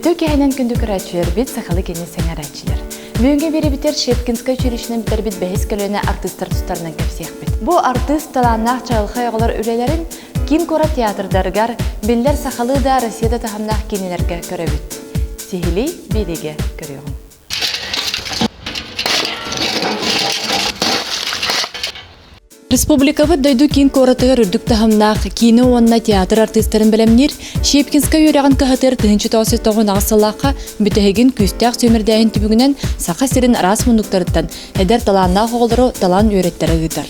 Үтүө киэһэнэн күндү көрөөччүлэрбит, сахалыы кини сэҥээрээччилэр. Бүгүҥҥү биэриибитигэр Щепкинскай училищенан бүтэрбит бэһис көлүөнэ артыыстар тустарынан кэпсиэхпит. Бу артыыс талааннаах чаҕылхай оҕолор үлэлэрин киин куорат театрдарыгар, биллэр сахалыы да, Россия да таһымнаах киинэлэргэ көрөбүт. Сиһилии биэриигэ көрүөҕүҥ. Республикабыт дойду киин куоратыгар үрдүк таһымнаах киинэ уонна театр артыыстарын бэлэмниир Щепкинскай үөрэҕин кыһатыгар 1998 сыллаахха бүтэһигин күүстээх сүүмэрдээһин түмүгүнэн Саха сирин араас муннуктарыттан эдэр талааннаах оҕолору талаан үөрэттэрэ ыытар.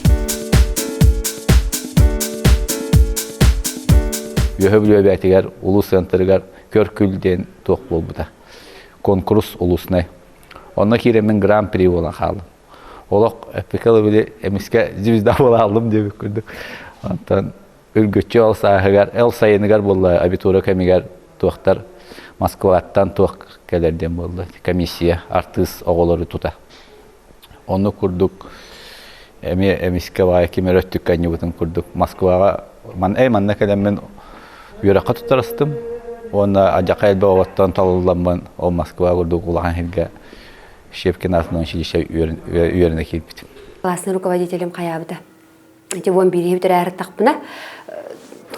Үөһэ Бүлүү улуус центрыгар Көр-күл диэн туох буолбута. Конкурс улуснай. Онно киирэммин гран-при буолан хааллым. Олох эппикэ били эмискэ звезда буола аллым диэбит курдук. Онтон үргүччү ол сааһыгар, ол сайыныгар буолла абитура кэмигэр туохтар Москваттан туох кэлэр диэн буолла комиссия артыыс оҕолору тута. Оннук курдук эмиэ эмискэ баай ким эрэ өттүккэ анньыбытын курдук Москваҕа ман эй манна кэлэммин үөрэххэ туттарыстым уонна адьака элбэх оҕоттон талылламмын ол Москва курдук улахан сиргэ Щепкин аатынан училище үөрэнэ киирбитим. Классный руководителем хайаабыта. Ити уон биириһи бүтэрээри тахпына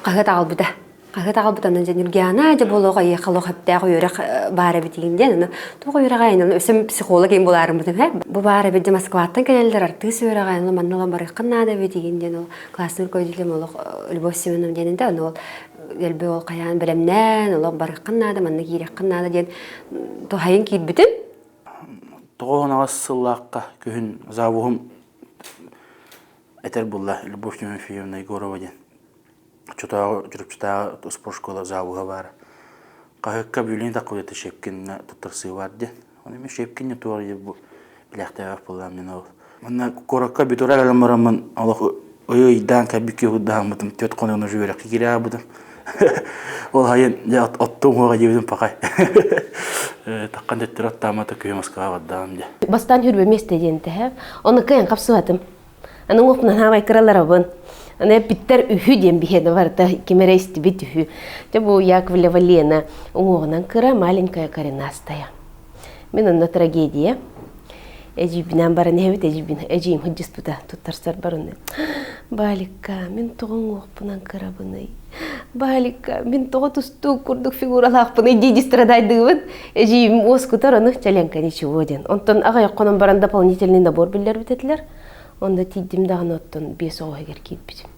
хаһыат аҕалбыта. Хаһыат аҕалбыта онон дьэ Ньургиана дьэ буолуох эйиэхэ олох эптээх үөрэх баар эбитигин диэн ону туох үөрэҕэ эн өссө психолог им булаарыммытым һэ бу баар эбит дьэ Москваттан кэлэллэр артыыс үөрэҕэ эн манна ылан барыаххын наада эбитигин диэн ол классный руководителем олох Любовь Семеновна диэн да ону ол элбэ ол хайаан бэлэмнээн олох барыаххын наада манна киириэххин наада диэн туһайын киирбитим. 98 сыллаахха күһүн завуһум этэр булла Любовь Тимофеевна Егорова диэн. Оччотооҕу Чурапчытааҕы спорт школа завуһа баара. Хаһыакка бүлүүн таххыбыта Щепкинҥа туттарсыы баар диэн. Ону мен Щепкинҥа туох диye бу билээхтээбэх буоллаам мин ол. Манна куоракка бүтүрэр элем бараммын олох ый ыйдаан кэлбит киһи түөрт хонугун уже үөрэххэ киирээбитим. Ол хайын дьэ оттуҥ уоҕа диэбитим пахай. Таххан төттөрү аттаамата күһү Москваҕа бардаҕым дьэ. Бастаан хүрбэ миэстэ диэн тэһэ. Оны кыайан хапсыбатым. Аны уопунан хаамай кыраларабын. Аны эппиттэр үһү диэн биһиэнэ барыта ким эрэ истибит үһү. Дьэ бу Яковлева Лена уҥуоҕунан кыра маленькая коренастая. Мин онно трагедия. Эдьиийбинээн баран иһэбит, эдьиийбин эдьиийим сылдьыспыта туттарсар барыны. Баликка, мин тоҕо уҥуохпунан кырабыный? Баликка, мин тоҕо тустуук курдук фигуралаахпыный дии страдайдыыбын. Эдьиийим уоскутар ону Чаленка ничего диэн. Онтон аҕыйах хонон баран дополнительный набор биллэрбит этилэр. Онно тиийдим даҕаны оттон биэс оҕо иһигэр киирбитим.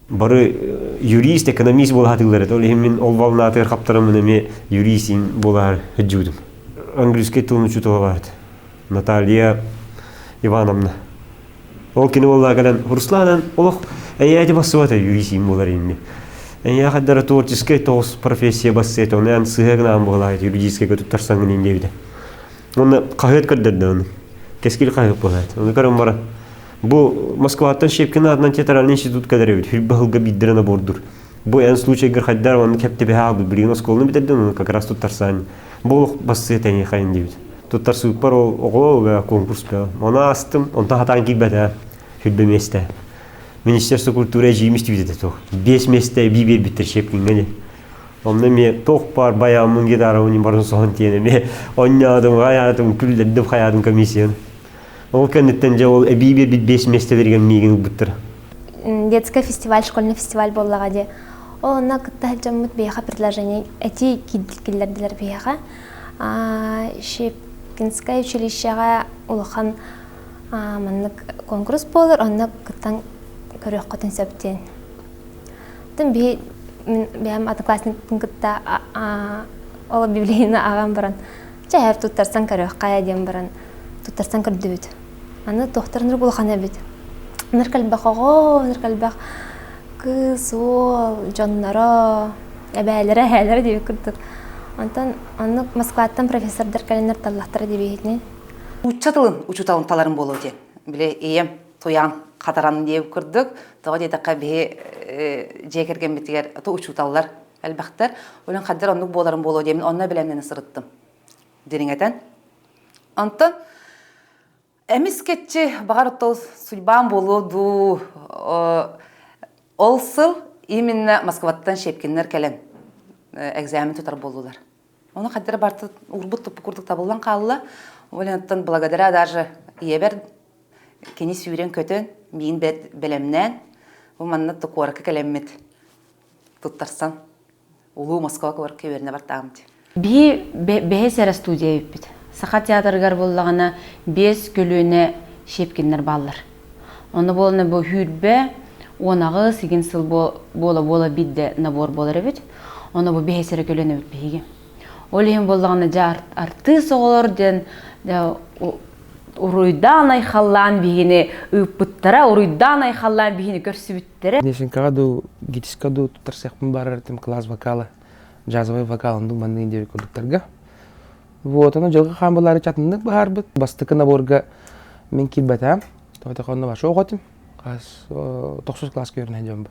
Бары юрист, экономист буола сатыыллар этэ. Ол иһин мин ол волнаатыгар хаптараммын эмиэ юрист буолаар сылдьыбытым. Английский тылын учуутала баар этэ. Наталья Ивановна. Ол кини буоллаа кэлэн Русланан олох эйээти бассыбата юрист буолар инни. Эйээ хайдара творческай тоҕус профессия бассыата, оны эн сыһа гынаан буолаа юридическайга туттарсаҥын ин диэбитэ. Онно хаһыат көрдөрдө оны. Кэскил хаһыат буолаат. Оны көрөн баран бу Москваттан Щепкин аатынан театральный институт кэлэр эбит. Хүрбэ сылга биирдэрэ набордур. Бу эн случайгар хайдар онно кэптибэһэ аалбыт билигин оскуоланы бүтэрдин оны как раз туттарсаан бу олох бассыата эйиэхэ диэбит. Туттарсыыппар ол оҕо конкурс бөҕө. Ону аастым, онтон хатаан киирбэтэ хүрбэ миэстэ. Министерство культуры эдьиийим истибит этэ туох. Биэс миэстэ эбии биэрбиттэр Щепкиҥҥэ диэн. Онно эмиэ туох баар баяммын, гитарабын барын соһон тиэн эмиэ онньоодум, хайаатым, күллэрдим, хайаатым комиссияны. Ол кэнниттэн дьэ ол эбии биэрбит биэс миэстэлэригэр миигин ылбыттара. Детский фестиваль, школьный фестиваль буоллаҕа дии. Ол онно кытта сылдьаммыт биһиэхэ предложение этии киллэрдилэр биһиэхэ. Щепкинское училищеҕа улахан маннык конкурс буолар, онно кыттан көрүөххүтүн сөп диэн. Оттон биһи мин бэйэм одноклассникпын кытта ол объявлениены ааҕан баран чэ туттарсан көрүөххэ диэн баран туттарсан көрдүбүт. Аны туохтар ынырык улахан эбит. Ынырык элбэх оҕо, ынырык элбэх кыыс, уол, дьонноро, эбээлэрэ, эһээлэрэ диэбит курдук. Онтон оннук Москваттан профессордар кэлэннэр таллахтара диэбиһитини. Нуучча тылын учууталын таларым буолуо диэн. Били ийэм туйаан хатаран диэбит курдук. Тоҕо диэтэххэ биһи дьиэ кэргэммитигэр то учууталлар элбэхтэр. Олен хаддар оннук буоларым буолуо диэмин онно бэлэмнэнэ сырыттым. Дириҥэтэн. Онтон эмискэччи баҕар тол судьбаам буолуо дуу ол сыл именно Москваттан Щепкиннэр кэлэн экзамен тутар буоллулар. Ону хаддара барты урбут туппу курдук табыллан хаалла. Ол благодаря даже ийэбэр кини сүүрэн көтөн, миин бэлэмнээн, бу манна куоракка кэлэммит туттарсан улуу Москва куоракка үөрэнэ бартаамыт. Биһи бэһис эрэ студия эбиппит. Саха театрыгар буоллаҕына биэс көлүөнэ Щепкиннэр бааллар. Ону буолана бу хүүрбэ 18 игин сыл буола-буола биирдэ набор буолар эбит. Ону бу биһис эрэ көлүөнэ эбит биһиги. Ол иһин буоллаҕына дьэ артыыс оҕолор диэн уруйдаан айхаллаан биһини ыыппыттара, уруйдаан айхаллаан биһини көрсүбүттэрэ. Несенкаҕа дуу, ГИТИСка дуу туттарсыахпын баарар этим класс вокала, джазовый вокал оннук маннык диэбит курдуктарга. Вот, ону дьылҕа хаан булаары чатыннык быһаарбыт. Бастакы наборга мин киирбэтээм. Тоҕо онно башы оҕотум. Хас тохсус класска үөрэнэ дьон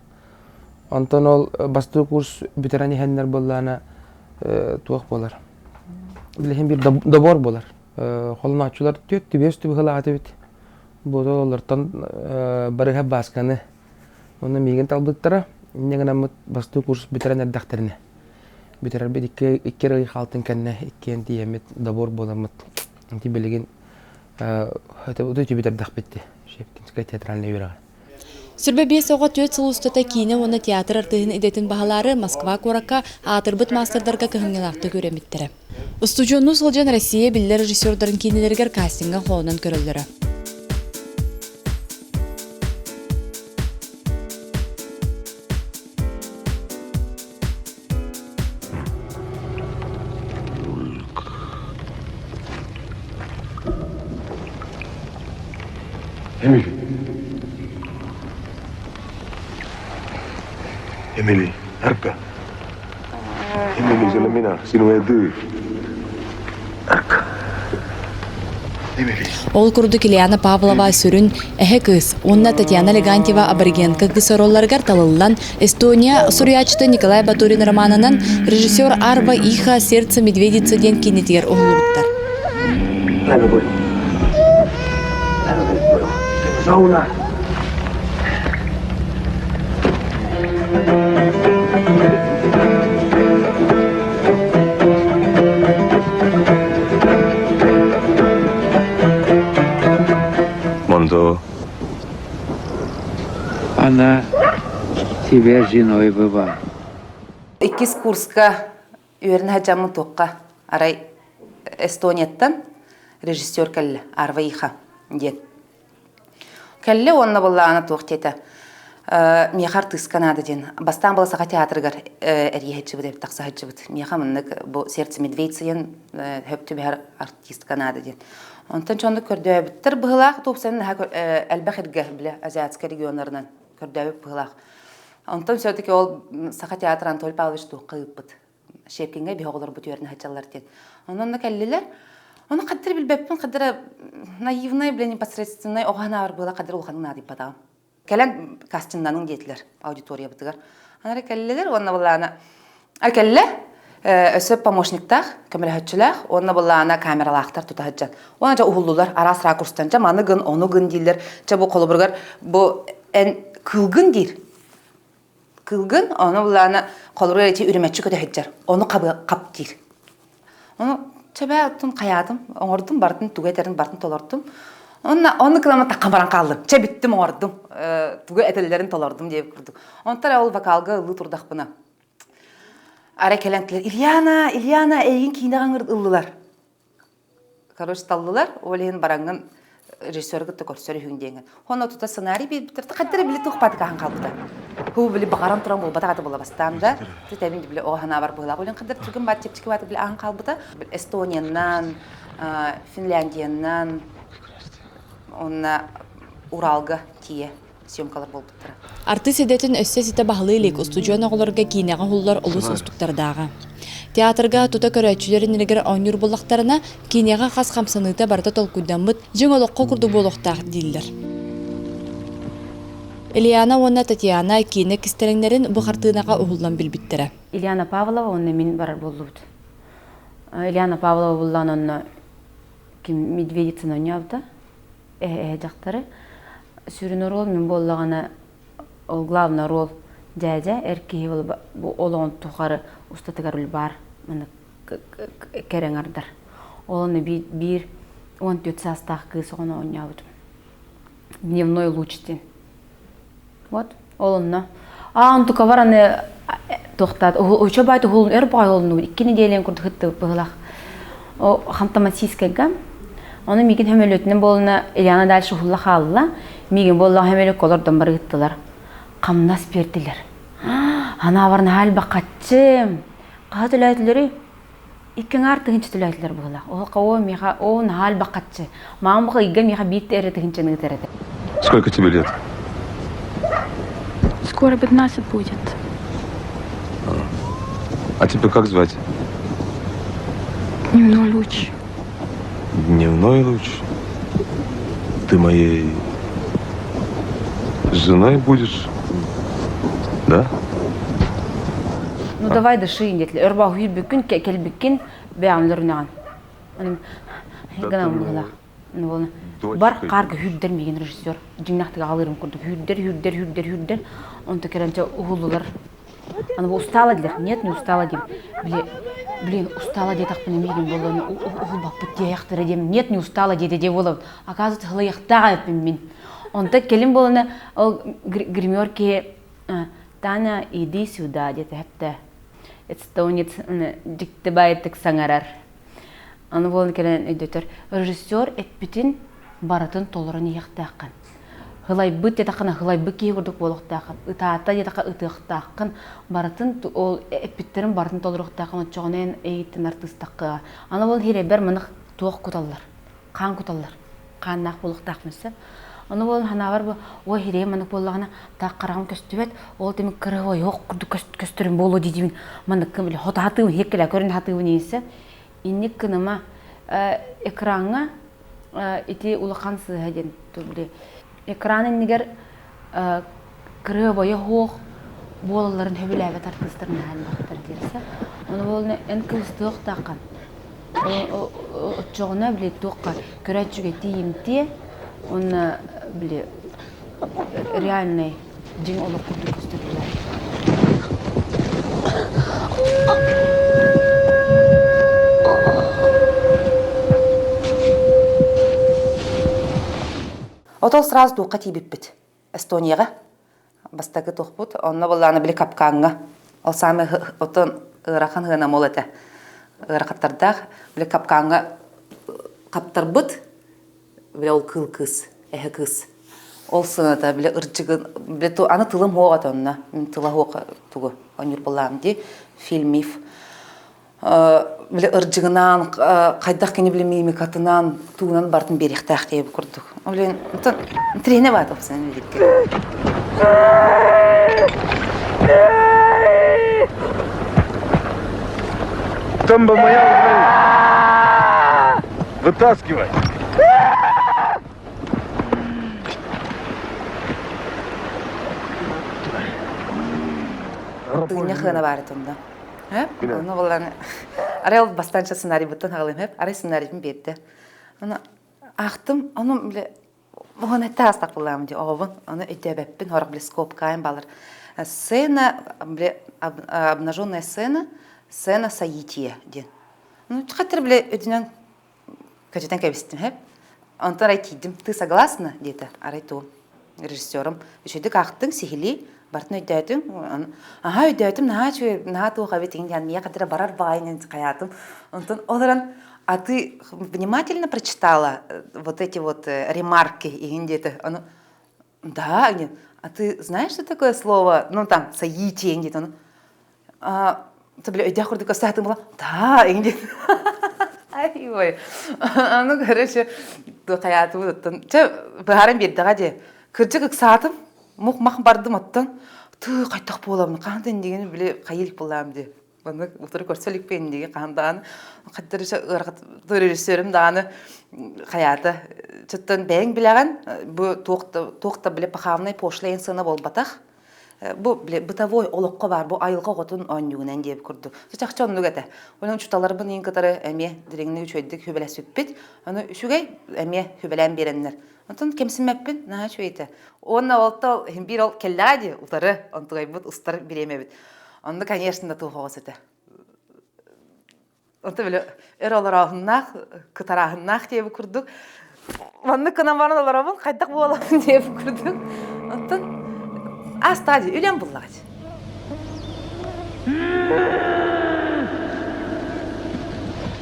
Онтон ол бастакы курс бүтэрэн иһэннэр буоллаана туох буолар? Билиһин бир добор буолар. Холонооччулар түөрт түбүөс түбүһылаат эбит. Бу олортон барыһа Баасканы Онно миигин талбыттара. Инньэ гынаммыт бастакы курс бүтэрэн эрдэхтэринэ. Бүтэрэрбит икки, икки ый хаалтын кэннэ иккиэн тиийэммит добор буоламмыт. Ити билигин үтү бүтэрдэхпит дии. Щепкинскай театральнай үөрэҕи. Сүрбэ биэс оҕо түөрт сыл устата киинэ уонна театр артыыһын идэтин баһылаары Москва куоракка аатырбыт маастардарга кыһамньылаахтык үөрэммиттэрэ. Устудьуоннуу сылдьан Россия биллэр режиссердарын киинэлэригэр кастиҥҥа холонон көрөллөрө. Эмили. Emily, ärka. Emily, se olen minä, sinun äiti. Ärka. Ол курдук Ильяна Павлова сүрүн эһэ кыыс уонна Татьяна Легантьева аборигенка кыыс оруолларыгар талыллан Эстония суруйааччыта Николай Батурин романынан режиссер Арва Иха «Сердце медведицы» диэн киинэтигэр уһуллубуттар. Sauna. Мондо. Она тебя женой быва. Иккис курска үөрэнэ сылдьаммын туохха арай Эстонияттан режиссер кэллэ Арва Иха диэн. Кэллэ уонна буоллаҕына туох диэтэ миэхэ артыыска наада диэн. Бастаан была Саха театрыгар эрийэ сылдьыбыт, тахса сылдьыбыт. Миэхэ маннык бу «Сердце медведь» диэн хөп түбэһэр артистка наада диэн. Онтон чоннук көрдөөбүттэр быһылаах тупсан элбэх иргэ бile азиатскай регионнарынан көрдөөбүт быһылаах. Онтон все-таки ол Саха театр Анатолий Павлович туохха ыыппыт. Щепкиҥҥэ биһи оҕолорбут үөрэнэ сылдьаллар диэн. Онон кэллилэр. Ону хаддыр билбэппин, хаддыра наивный, бля, непосредственный оҕо санаабар быыла хаддыр улаханын наадыйбатаҕым. Кэлэн кастиннаның диэтилэр аудиториябытыгар. Анары кэллилэр уонна былаана кэллэ өссө помощниктаах, көмөлөһөччүлээх уонна былаана камералаахтар тута сылдьан. Уонна дьэ уһуллулар араас ракурстан дьэ маны гын, ону гын дииллэр. Чэ бу холобуругар бу эн кыылгын диир. Кыылгын, ону былаана холобуругар ити үрүмэччи көтө сылдьар. Ону хап диир. Ону чэбээ оттон хайаатым, оҥордум барытын тугу этэрин барытын толордум. Онно ону кылама таххан баран хааллым. Чэ бүттүм оҥордум. Тугу этэллэрин толордум диэбит курдук. Онтон ол вокалга ыллыы турдахпына арай кэлэн Ильяна, Ильяна эйигин киинэҕэ ыллылар. Короче, таллылар, ол иһин бараҥҥын режиссеры кытта көрсөр үһүҥ диэҥҥин. Онно тута сценарий биэрбиттэр. Хаттара били туох паатыкаһан хаалбыта. Ху били баҕаран туран буолбатах аты була бастаан да. Тэбин били оҕо санаабар быһылаах. Олен хаддар түргэн баат чэпчэки бааты били ааһан хаалбыта. Эстониянан, Финляндиянан, онно Уралга тиийэ съемкалар буолбуттара. Артыыс идэтин өссө ситэ баһылыы илик устудьуон оҕолорго киинэҕэ уһуллар олус уустуктардааҕа. Театрга тута көрөөччүлэр иннилэригэр оонньуур буоллахтарына, киинэҕэ хас хамсаныыта барыта толкуйдаммыт, дьиҥ олоххо курдук буолуохтаах дииллэр. Ильяна уонна Татьяна киинэ кистэлэҥнэрин бу хартыынаҕа уһуллан билбиттэрэ. Ильяна Павлова уонна мин барар буоллубут. Ильяна Павлова буллаан онно ким Медведицын оонньообута. Эһэ дьахтары. Сүрүн оруол мин буоллаҕына ол главный роль дьээдьэ эр киһи бу олоҕун тухары устатыгар баар маннык. кэрэҥардар. Ол онно биир 14 саастаах кыыс оҕону оонньообутум. Дневной луч диэн. Вот, ол онно. Аа, онтукабар аны туохтаат, уча баайт уһулун өр баҕай уһулуннубут, икки нэдиэлээн курдук ыттыбыт быһылаах. О, Ханты-Мансийскайга. Ону миигин хөмөлүөтүнэн буолуна Ильяна дальше уһулла хаалла. Миигин буоллаҕа хөмөлүөккэ олордон бары ыыттылар. Хамнас биэрдилэр. Анаабар наһаа элбэх хаччым. Хаһа төлөөтүлэрий? Икки аҥаар тыһыынча төлөөтүлэр быһыылаах. Ол о миэхэ оо наһаа элбэх хаччы. Маам бу ыйга миэхэ биир эрэ тыһыынчаны ыытар этэ. Сколько тебе лет? Скоро 15 будет. А тебя как звать? Дневной луч. Дневной луч? Ты моей женой будешь? Да? Ну давай дыши диэтилэр. Өр баҕа бүккүн кэлбиккин бэйэҕин өлөрүнэҕин. Гынан быһыылаах. Бар хаарга сүүрдэр миигин режиссер. Дьиҥнээхтик аҕалыырым курдук сүүрдэр, сүүрдэр, сүүрдэр, сүүрдэр. Онто кэлэн чэ уһуллулар. Аны устала диилэр. Нет, не устала диим. Били, блин, устала диэтэхпинэ миигин буоллун уһулбаппыт диэйэхтэрэ диэм. Нет, не устала диэтэ диэ буолабын. Оказывается, хылыйахтаах эппин мин. Онто кэлин буолана ол гример киһи Таня, иди сюда диэтэ хэптэ. Эстонец дьикти баайытык саҥарар. Аны буолан кэлэн өйдөтөр. Режиссер эппитин барытын толорон иһиэхтээххин. Хылайбыт диэтэххинэ хылайбыт киһи курдук буолуохтааххын. Ытаата диэтэххэ ытыахтааххын. Барытын ол эппиттэрин барытын толоруохтааххын. Оччоҕуна эн эйиттэн артыыстаххыа. Аны ол иһирэбэр маны туох куталлар? Хаан куталлар. Хааннаах буолуохтаахпын сөп. Ону буолан санаабар бу ой иһирэйим маннык буоллаҕына таах хараҕым көстүбэт. Ол тимик кырыһы ойох курдук көстөрүм буолуо дии-диибин маннык били хотаатыым иһиэккэлээ көрүн хатыыбын иһиссэ. Инник гыныма экраҥҥа ити улахан сыыһа диэн били экран иннигэр кырыабайа суох буолалларын сөбүлээбэт артыыстар наһаа элбэхтэр диирсэ. Ону буолна эн кыбыстыахтааххын. Оччоҕуна били туохха көрөөччүгэ тиийимтиэ уонна били реальный дьиҥ олох курдук көстөр Отол сразу туохха тиийбиппит. Эстонияҕа бастакы туохпут. Онно буоллаҕына били капкаҥҥа. Ол самый отон ыарахан ыанам ол этэ. Ыарахаттардаах. Били капкаҥҥа хаптарбыт били ол кыыл кыыс, эһэ кыыс. Ол сыаната били ырдьыгын, били аны тылым суох этэ онно. Мин тыла суох тугу онньур буоллаҕым дии. Фильмив. Били ырдьыгынаан хайдах кини били мимикатынан туунан бартын биэриэхтээх диэбит курдук. Блин, тренер баат опсанан биликке. Там бы моя Вытаскивай! Тыынньа хыана баары тунда. Ону булан арай ол бастаанча сценарийбыттан хаҕалыым хэп арай сценарийбын биэрдэ. Ону аахтым, ону биле оһон этте аастак буллаам ди оҕобун, ону өйдөөбөппүн, хорох биле скобкаайым балар. Сцена, биле обнаженная сцена, сцена соития диэн. Ну, хаттар биле өдүнэн көтүтэн кэбистим хэп. Онтон арай тиийдим, ты согласна? диэтэ. Арай туу режиссерым үчүгдүк аахтыҥ, сиһилии, барытын өйдөөтүҥ. Аһаа өйдөөтүм, наһаа үчүгэй, наһаа туох эбит иҥин диэн миэхэ хатыра барар баҕайы хайаатым. Онтон ол эрэн а ты внимательно прочитала вот эти вот ремарки иҥин диэтэ. Ону да, а ты знаешь, что такое слово, ну там, соитие диэтэ. Ону ты бля өйдөөх курдук көстөөтүҥ була да иҥин диэн. Ай ой. Аны короче хайаатыбыт оттон чэ быһааран биэрдэҕэ дии. Кырдьык ыксаатым, мух-мах бардым оттон тыы хайдах буолабын хаһан да иннигин били хайыы илик буоллаам дии. Маннык утары көрсө иликпин инниги хаһан даҕаны хайдах эрэ ыарахат режиссерым даҕаны хайаата чыттан бэйэҥ билэҕин бу туох да туох да били похабный пошлый сыана буолбатах Бу бытовой олоххо баар, бу айылҕа оҕотун оонньуугунан диэбит курдук. Чахчы оннук этэ. Онон учууталларбын иин кытары эмиэ дириҥник үчүгэйдик сүбэлэспиппит. Аны үчүгэй эмиэ сүбэлээн биэрэннэр. Онтон кэмсиммэппин, наһаа үчүгэй этэ. Уонна ол иһин биир ол кэллэҕэ дии, утары онтугайбыт устар бириэмэбит. Онно, конечно, туох оҕус этэ. Онто били өр олорооһуннаах, кытарааһыннаах диэбит курдук. Маннык гынан баран олоробун, хайдах буолабын диэбит курдук. Онтон астаа дии, үлэм буллаҕа дии.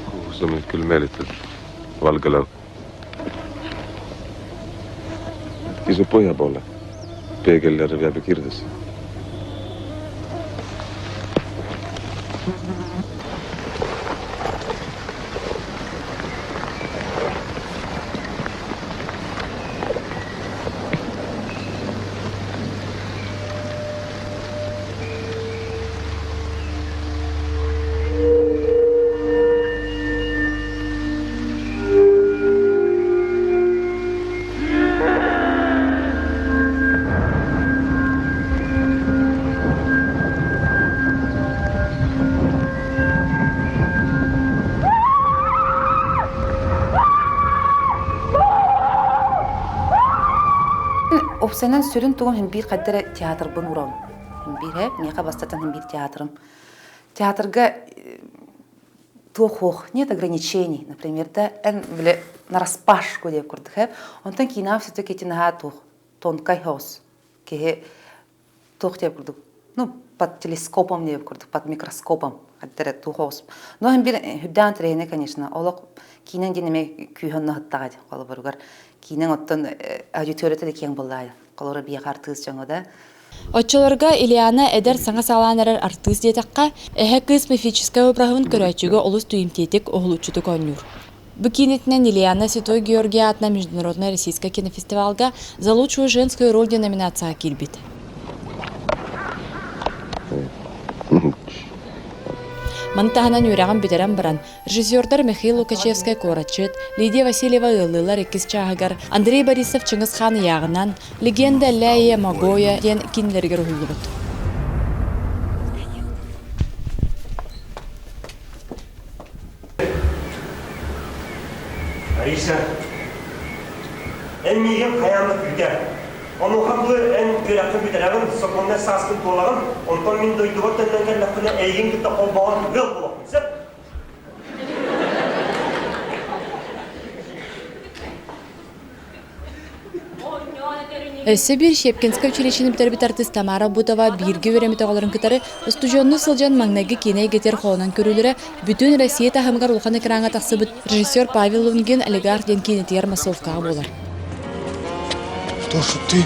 Kuhu sa nüüd küll meelitad, valge lauk. Kisub põhja poole. Peegeljärv jääb ju kirdesse. Опсайынан сүрүн тугум хин биир хайдара театрбын урам. Хин биир хэ, миэхэ бастатан хин биир театрым. Театрга туох нет ограничений. Например, да, эн бile нараспашку деп курдук хэ. Онтон киинаа все-таки наһаа туох тонкай хоос киһи туох диэбит курдук, ну, под телескопом диэбит курдук, под микроскопом хаддара туох оҕус. Но һин бир үрдээн тирэһинэ, конечно, олох киинэн диэн эмэ күүһэ онно сыттаҕа дии холобуругар киинэн оттон аудиторията да киэҥ буоллаайа. Холобура биэхэ артыыс дьоҥо да. Оччолорго Ильяна эдэр саҥа саҕалаан эрэр артыыс диэтэххэ, эһэ кыыс мифическэй обраһын көрөөччүгэ олус түйүмтиэтик, уһулуччутук оонньуур. Бу киинэтинэн Ильяна Святой Георгий аатынан Международнай российскай кинофестивалга «За лучшую женскую роль» диэн номинацияҕа киирбит. Маны таһынан үөрэҕин бүтэрэн баран, режиссердар Михаил Лукачевскай «Куоратчыт», Лидия Васильева «Ыаллыылар иккис чааһыгар», Андрей Борисов Чыҥыс Хаан ыйааҕынан «Легенда Ляя Могоя» диэн кинилэригэр уһуллубут. Ариса, эн миигин хайаан да күүтэр. Онуоха дылы эн үөрэххин бүтэрэҕин, сокуоннай сааскын туолаҕын, онтон мин дойдубар төннөн кэллэхпинэ эйигин кытта холбоһон ыал буолуохпун сөп? Өссө биир Щепкинскэй училищены бүтэрбит артыыс Тамара Бутова бииргэ үөрэммит оҕолорун кытары устудьуоннуу сылдьан маҥнайгы киинэ эйгэтигэр холонон көрүүлэрэ бүтүн Россия таһымыгар улахан экраҥҥа тахсыбыт режиссер Павел Лунгин «Олигарх» диэн киинэтигэр массовкаҕа буолар. Тоша, ты?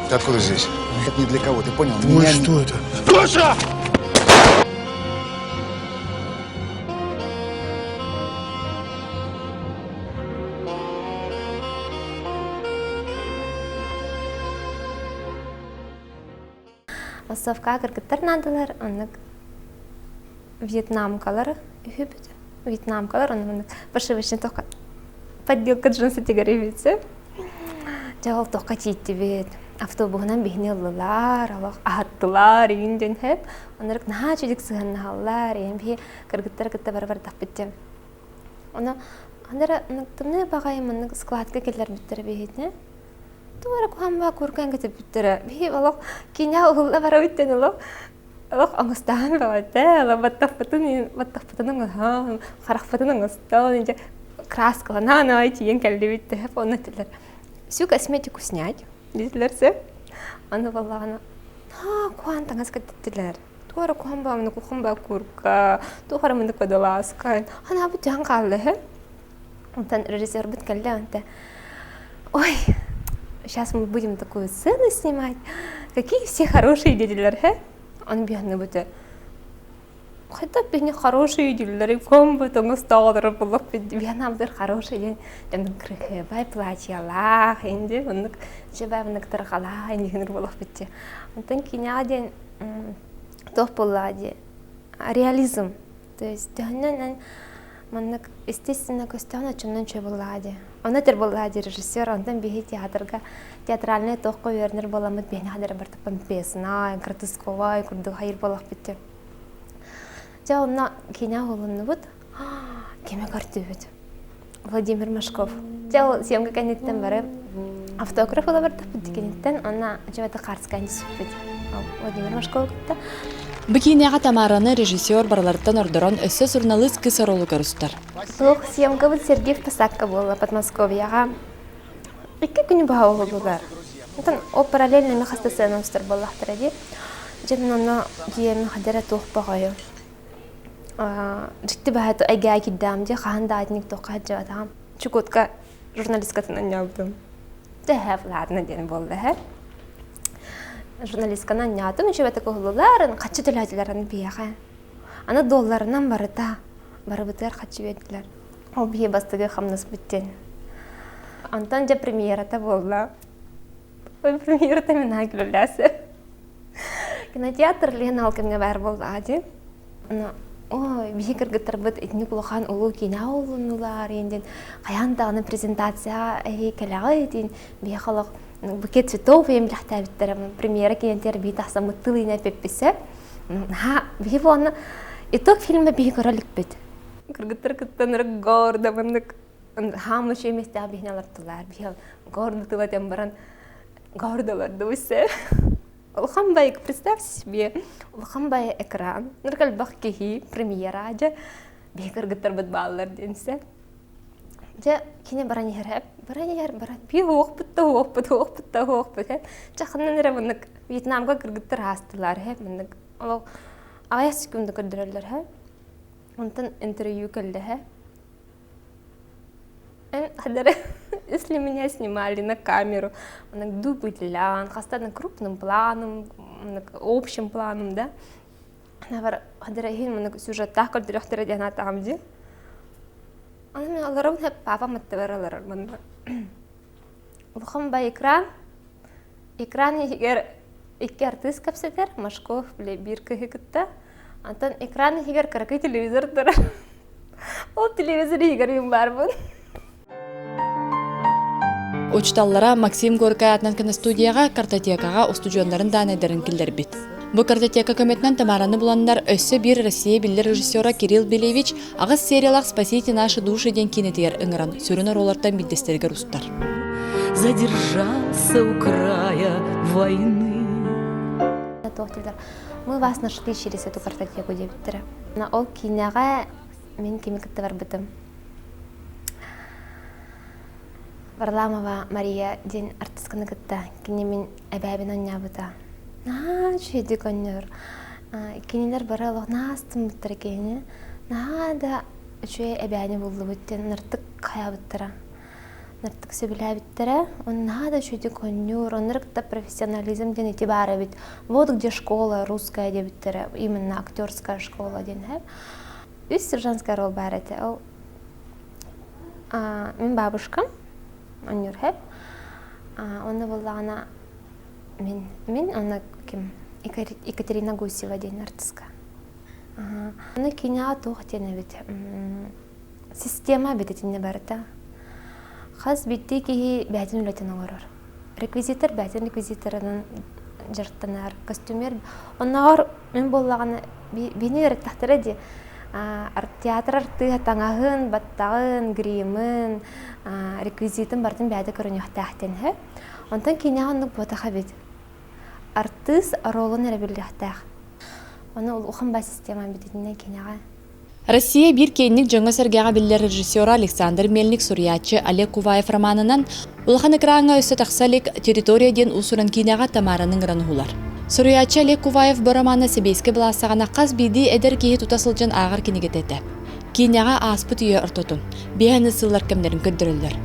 Ты откуда здесь? Это не для кого, ты понял? Ой, Меня... что это? Тоша! Массовка кыргыттар наадалар, оннук вьетнамкалар үһүбүт. Вьетнамкалар, оннук пошивочный тока подделка джинсы тигэрибитсе. Дьэ ол тоққа тииттибит. Автобуһунан биһини ыллылар, олох аһаттылар, иин дьэн хэп. Оннук наһаа чүдүк сыһаннаһаллар, иин биһи кыргыттар кытта бары бардахпыт дьэ. Ону ханара тымныы баҕайы маннык складка киллэрбиттэрэ биһитини. Туора куһамба куркан кетиппиттэрэ. Биһи олох киня уһулла барабыттан олох олох оҥостаан баҕата, олох баттахпытын баттахпытын оҥоһон, харахпытын оҥостон, инде краскаланаан ай тиийэн кэллибит тэһэп онно этилэр. Всю косметику снять диэтилэр сэ. Аны буоллаҕына, аа куһаан таҥас кэттилэр. Туора куһан баамны кухан ба курка, туохара мындык водолазка. Ханаабыт дьаһан хаалла үһү. Онтон режиссербут кэллэ онто Ой, сейчас мы будем такую сцену снимать. Какие все хорошие диэтилэр һэ. Он биһанныбыты Хайда бини хорошие дииллэр ком тоҥус тоҕолоро булук биһанаабытыр хороший диэн дьонун кырыһыабай платьялаах инди оннук дьыбай оннук тарҕалаах инди буолуох битти. Онтон киниэҕэ диэн туох буоллаҕа дии реализм то есть төһөннөн эн маннык естественно көстөҕүн оччонон үчүгэй буоллаҕа дии ону этэр буоллаҕа дии режиссер онтон биһи театрга театральнай туохха үөрэнэр буоламмыт биһини хадара барыта помпезная гротесковай курдук хайыр буоллахпыт дии дьэ онно киинэ уһулуннубут кими көрдүбүт Владимир Машков. Дьэ ол съемка кэнниттэн бары автограф ыла бардахпыт киниттэн уонна дьэ это Харская сүппүт. Владимир Машкова кытта. Бу киинэҕэ Тамараны режиссер барыларыттан ордорон өссө суруналыыс кыыс оруолу көрүстэр. Суох съемкабыт Сергеев Посадка буолла Подмосковьеҕа. Икки күнү быһа уһуллулар. Онтон ол параллельно эмиэ хаста сцена устар буоллахтара дии. Дьэ мин онно дьиэм хадара туох баҕайы. Дьикти баһа эйгээ киирдэҕим дии хаһан да атник туохха сылдьыбатаҕым. Чукотка журналисткатын анньаабытым. Дьэ ладно диэн буолла эһэ. Журналистканы анньаатым, үчүгэйдик уһуллулар, хаччы төлөөтүлэр аны биһиэхэ. Аны долларынан барыта, барыбытыгар хаччы биэрдилэр. Ол биһи бастакы хамнаспыт диэн. Онтон дьэ премьерата буолла. Ой, премьерата мин аһа күлүлээсэ. Кинотеатр Лена ол кэмҥэ баар буоллаҕа дии. Ой, биһи кыргыттарбыт итинник улахан улуу киинэ олуннулар диэн хайаан даҕаны презентация эһи кэлэҕит диэн биһиэхэ олох букет цветов ийэм билэхтээбиттэрэ премьера киинэтигэр биһи тахсаммыт тыл иинэ эппипписэ наһаа биһи буолна итог фильмэ биһи көрө иликпит кыргыттар кыттан ырык гордо маннык хаамы үчүгэй миэстэҕэ биһини алартылар биһи гордо тыла этэн баран гордолордубут Улахан байык, представьте себе, улахан бай экран, нырк элбэх киһи, премьера дьэ, биһи кыргыттарбыт бааллар диэн сэ. Дьэ, кини баран иһэр, баран иһэр, баран, би уохпут да уохпут, уохпут да уохпут, дьэ, ханнан эрэ маннык Вьетнамга кыргыттар аастылар, маннык ол аҕыйах секунда көрдөрөллөр, онтон интервью кэллэ, Если меня снимали на камеру, дубль хастан крупным планом, общим планом, да. Бар хадара иһин сюжеттаах көрдөрөхтөрө диэн аатаҕым дии. Аны мен олоробун папам аттыбар олорор манна. Улахан бай экран. Экран иһигэр икки артыыс кэпсэтэр, Машков бile биир кыһы кытта. Онтон экран иһигэр кыракый телевизор турар. Ол телевизор иһигэр мин баарбын. Учууталлара Максим Горькай аатынан киностудияҕа картотекаҕа устудьуоннарын даанайдарын киллэрбит. Бу картотека көмөтүнэн Тамараны буланнар өссө биир Россия биллэр режиссера Кирилл Белевич аҕыс сериялаах «Спасите наши души» диэн киинэтигэр ыҥыран сүрүн оруоллартан биирдэстэригэр устар. Задержался у края войны. Мы вас нашли через эту картотеку диэбиттэрэ. Ол киинэҕэ мин кими кытта барбытым. Варламова Мария диэн артысканы кытта кини мин эбээбин анньаабыта. Наһаа үчүгэйдик оонньуур. Кинилэр бары олох наһаа астыммыттара киһини. Наһаа да үчүгэй эбээни буллубут диэн нартык хайаабыттара. Нартык сөбүлээбиттэрэ. Он наһаа да үчүгэйдик оонньуур. Оннук кытта профессионализм диэн ити баар эбит. Вот где школа русская диэбиттэрэ. Именно актерская школа диэн Үс сержантская роль баар этэ. Ол мин бабушкам оонньуур хэп. Онно буоллаҕына мин мин онно ким Екатерина Гусева диэн артыска. Аны киинэҕэ туох диэн эбит система эбит итиннэ барыта. Хас биирдии киһи бэйэтин үлэтин оҥорор. Реквизитор бэйэтин реквизиторынан дьарыктанар, костюмер. Оннооҕор мин буоллаҕына биһини үөрэттэхтэрэ дии театр артыыһа таҥаһын, баттаҕын, гримын, реквизитин барытын бэйэтэ көрүнүөхтээх диэн үһү. Онтон киинэҕэ оннук буотах эбит. Артыыс оруолун эрэ биллиэхтээх. Ону улахан баа система эбит итиннэ киинэҕэ. Россия биир киэҥник дьоҥҥо-сэргэҕэ биллэр режиссера Александр Мельник суруйааччы Олег Куваев романынан улахан экраҥҥа өссө тахса илик «Территория» диэн уус-уран киинэҕэ Тамараны ыҥыран уһулар. Суруйааччы Олег Куваев бу романа сэбиэскэй былаас саҕана хас биирдии эдэр киһи тута сылдьан ааҕар кинигэтэ этэ. Киинэҕэ ааспыт үйэ ортотун, биэһэни сыллар кэмнэрин көрдөрөллөр.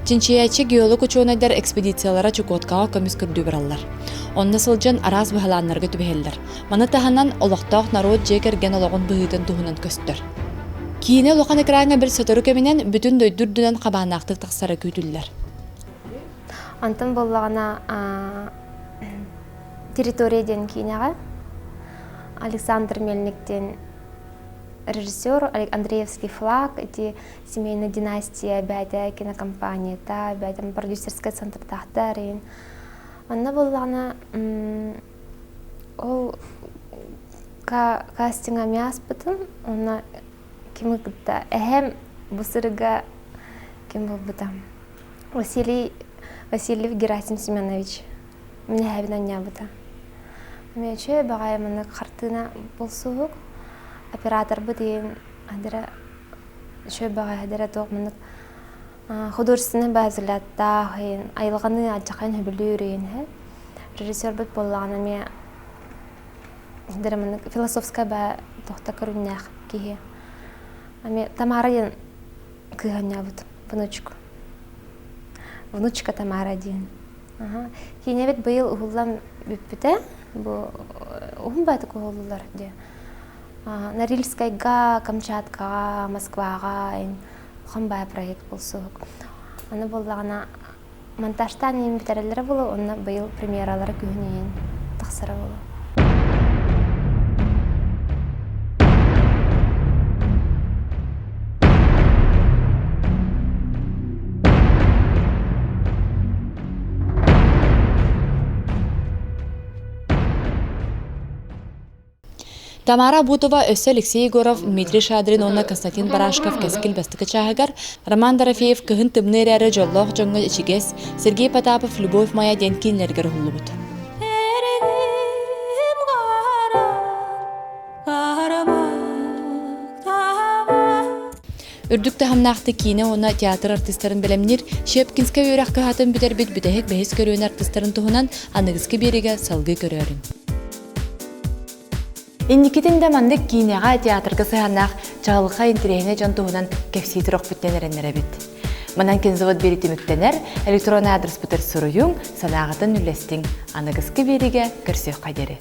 Чинчийээччи геолог-учуонайдар экспедициялара Чукоткаҕа көмүс көрдүү бараллар. Онно сылдьан араас быһылааннарга түбэһэллэр. Маны таһынан, олохтоох норуот дьиэ кэргэн олоҕун быһыытын туһунан көстөр. Киинэ улахан экраҥҥа бир сотору кэминэн бүтүн дойду үрдүнэн хабааннаахтык тахсара күүтүллэр. Онтон буоллаҕына «Территория» диэн киинэҕэ Александр Мельник диэн режиссер Андреевский флаг ити семейная династия бэйэтэ кинокомпанията бэйэтэ продюсерскай центрдаахтар Онно буоллаҕына ол кастинга эмиэ ааспытым уонна кими кытта эһэм бу сырыга ким буолбута Василий Васильев Герасим Семенович мин эһэбин анньаабыта. Эмиэ үчүгэй баҕайы маннык хартыына булсуһук. Операторбыт иин адыра үчүгэй баҕайы адыра туох маннык художественный базалаттаах иин айылҕаны алдьархайын сөбүлүүр иин Режиссербыт буоллаҕына эмиэ адыра маннык философскай баа туохта көрүҥнээх киһи. Эмиэ Тамара диэн кыыһанньаабыт внучку. Внучка Тамара диэн. Киинэбит быйыл уһуллан бүппүтэ. Бу уһун баатык уһуллулар дии. Норильскайга, Камчаткаҕа, Москваҕа улахан баай проект булсуһук. Аны буоллаҕына монтажтаан иһин бүтэрэллэрэ буолуо, онно быйыл премьералара күһүн иһин тахсара буолуо. Тамара Бутова өссө Алексей Егоров, Дмитрий Шадрин уонна Константин Барашков Кэскил бастакы чааһыгар, Роман Дорофеев Кыһын тымныы эрээри дьоллоох дьоҥҥо ичигэс, Сергей Потапов Любовь моя диэн кииннэригэр уһуллубут. Үрдүк таһымнаахтык киинэ уонна театр артыыстарын бэлэмниир Щепкинскэй үөрэх кыһатын бүтэрбит бүтэһик бэһис көлүөнэ артыыстарын туһунан аныгыскы биэриигэ салгыы көрөөрүҥ. Инникитин да маннык киинэҕэ, театрга сыһыаннаах чаҕылхай интэриэһинэй дьон туһунан кэпсии турохпут диэн эрэннэрэбит. Манан кинзавод биэри түмүктэнэр, электронный аадырыспытыгар суруйуҥ, санааҕытын үллэстиҥ. Аныгыскы биэриигэ көрсүөххэ диэри.